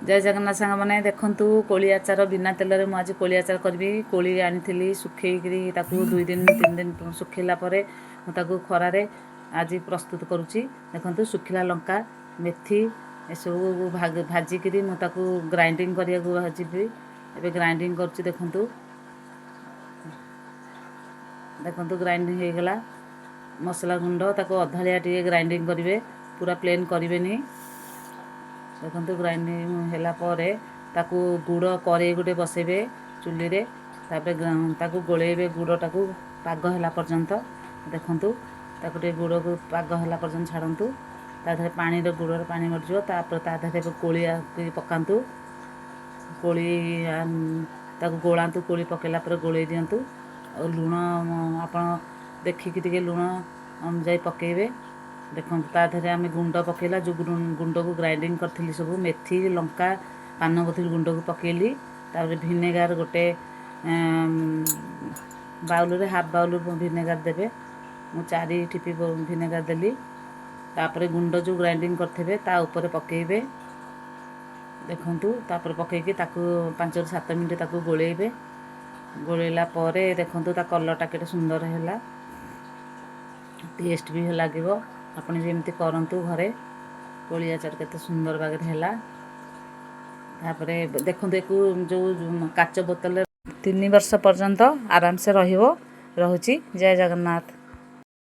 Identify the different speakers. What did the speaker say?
Speaker 1: ଜୟ ଜଗନ୍ନାଥ ସାଙ୍ଗମାନେ, ଦେଖନ୍ତୁ, କୋଳି ଆଚାର। ବିନା ତେଲରେ ମୁଁ ଆଜି କୋଳି ଆଚାର କରିବି। କୋଳି ଆଣିଥିଲି, ଶୁଖେଇକିରି ତାକୁ 2 ଦିନ 3 ଦିନ ଶୁଖେଇଲା ପରେ ମୁଁ ତାକୁ ଖରାରେ ଆଜି ପ୍ରସ୍ତୁତ କରୁଛି। ଦେଖନ୍ତୁ, ଶୁଖିଲା ଲଙ୍କା, ମେଥି ଏସବୁ ଭାଜିକିରି ମୁଁ ତାକୁ ଗ୍ରାଇଣ୍ଡିଙ୍ଗ କରିବାକୁ ଭାଜିବି। ଏବେ ଗ୍ରାଇଣ୍ଡିଙ୍ଗ କରୁଛି, ଦେଖନ୍ତୁ। ଦେଖନ୍ତୁ, ଗ୍ରାଇଣ୍ଡିଙ୍ଗ ହେଇଗଲା ମସଲା ଗୁଣ୍ଡ। ତାକୁ ଅଧାଳିଆ ଟିକେ ଗ୍ରାଇଣ୍ଡିଙ୍ଗ କରିବେ, ପୁରା ପ୍ଲେନ୍ କରିବେନି। ଦେଖନ୍ତୁ, ଗ୍ରାଇଣ୍ଡିଙ୍ଗ ହେଲା ପରେ ତାକୁ ଗୁଡ଼ କରେଇ ଗୋଟେ ବସେଇବେ ଚୁଲିରେ। ତାପରେ ତାକୁ ଗୋଳେଇବେ ଗୁଡ଼ଟାକୁ ପାଗ ହେଲା ପର୍ଯ୍ୟନ୍ତ। ଦେଖନ୍ତୁ, ତାକୁ ଟିକେ ଗୁଡ଼କୁ ପାଗ ହେଲା ପର୍ଯ୍ୟନ୍ତ ଛାଡ଼ନ୍ତୁ। ତା ଦେହରେ ପାଣିରେ ଗୁଡ଼ରେ ପାଣି ମରିଯିବ। ତାପରେ ତା ଦେହରେ କୋଳି ପକାନ୍ତୁ। କୋଳି ତାକୁ ଗୋଳାନ୍ତୁ। କୋଳି ପକାଇଲା ପରେ ଗୋଳେଇ ଦିଅନ୍ତୁ। ଆଉ ଲୁଣ ଆପଣ ଦେଖିକି ଟିକେ ଲୁଣ ଅନୁଯାୟୀ ପକାଇବେ। ଦେଖନ୍ତୁ, ତା ଦେହରେ ଆମେ ଗୁଣ୍ଡ ପକାଇଲା, ଯେଉଁ ଗୁଣ୍ଡକୁ ଗ୍ରାଇଣ୍ଡିଙ୍ଗ କରିଥିଲି ସବୁ ମେଥି, ଲଙ୍କା, ପାନମଧୁରୀ ଗୁଣ୍ଡକୁ ପକାଇଲି। ତାପରେ ଭିନେଗାର ଗୋଟେ ବାଉଲରେ, ହାଫ୍ ବାଉଲ ଭିନେଗାର ଦେବେ। ମୁଁ 4 ଠିପି ଭିନେଗାର ଦେଲି। ତାପରେ ଗୁଣ୍ଡ ଯେଉଁ ଗ୍ରାଇଣ୍ଡିଙ୍ଗ କରିଥିବେ, ତା ଉପରେ ପକାଇବେ। ଦେଖନ୍ତୁ, ତାପରେ ପକାଇକି ତାକୁ 5ରୁ 7 ମିନିଟ୍ ତାକୁ ଗୋଳେଇବେ। ଗୋଳେଇଲା ପରେ ଦେଖନ୍ତୁ, ତା କଲର୍ଟା କେତେ ସୁନ୍ଦର ହେଲା, ଟେଷ୍ଟ ବି ଲାଗିବ। ଆପଣ ବି ଏମିତି କରନ୍ତୁ ଘରେ। କୋଳି ଆଚାର କେତେ ସୁନ୍ଦର ବାଗରେ ହେଲା। ତାପରେ ଦେଖନ୍ତୁ, ଏକୁ ଯେଉଁ କାଚ ବୋତଲରେ 3 ବର୍ଷ ପର୍ଯ୍ୟନ୍ତ ଆରାମସେ ରହିବ। ରହୁଛି, ଜୟ ଜଗନ୍ନାଥ।